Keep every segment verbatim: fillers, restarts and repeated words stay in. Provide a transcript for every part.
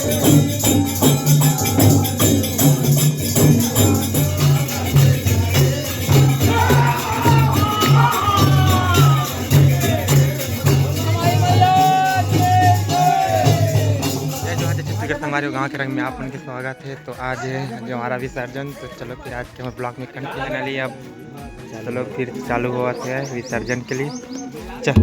जय जोहार, जय छत्तीसगढ़ संगवारी हो, गाँव के रंग में आप मन के स्वागत है। तो आज है जो हमारा विसर्जन, तो चलो फिर आज के हमारे ब्लॉग में कंटिन्यू करने लिए। अब चलो फिर चालू हुआ थे विसर्जन के लिए। चल।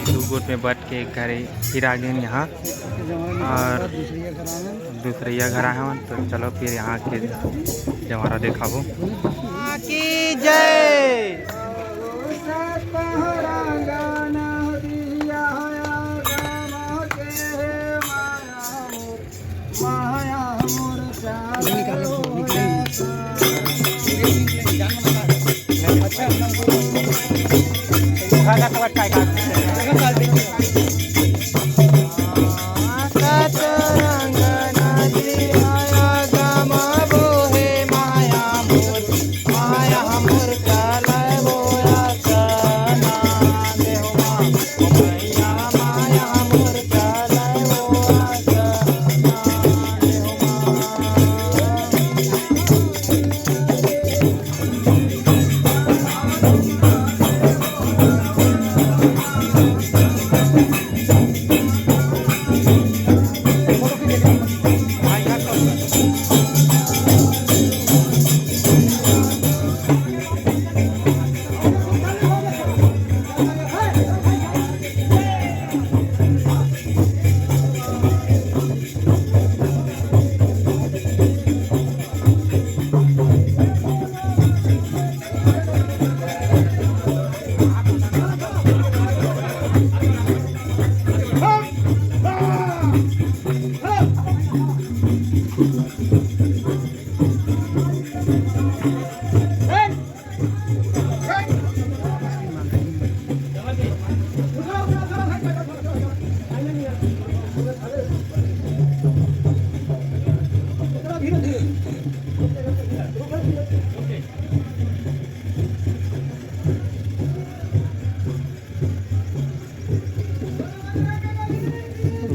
दू गुट में बट के एक घर फिर आ गए यहाँ और दूसरैया घर आए हवन। तो चलो फिर यहाँ के जवारा देखाबो। की जय।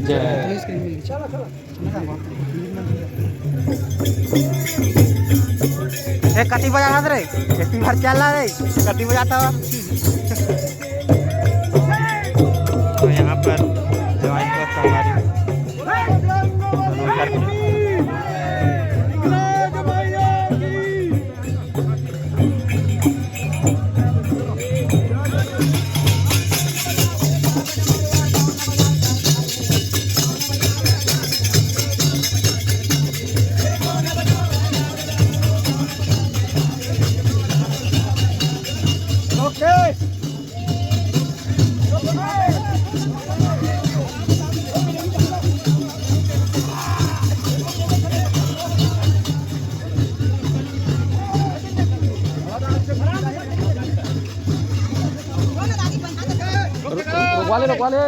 जय। ए, कति बजा रहा रे? एक बार चल रहा रे, कति बजाता हो? तो यहाँ पर जवाइन को संगवारी दोनों घर वाले, रुकवा ले।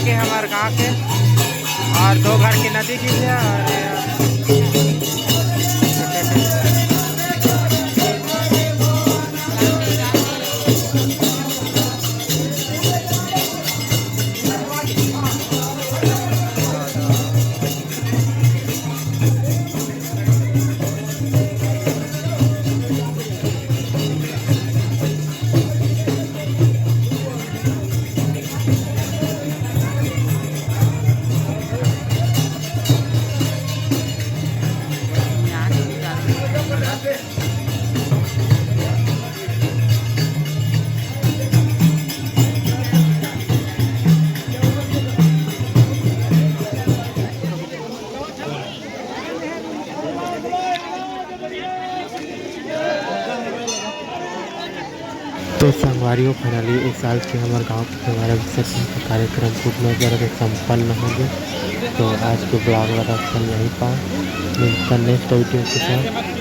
ये हमर गांव के और दो घर के नदी गिस हे और तो संगवारी हो, finally इस साल के हमर गांव के त्योहार विसर्जन का कार्यक्रम पूर्ण तरह से संपन्न हो गया। तो आज के vlog ला रखथन यहीं पर, मिलथन next video के साथ।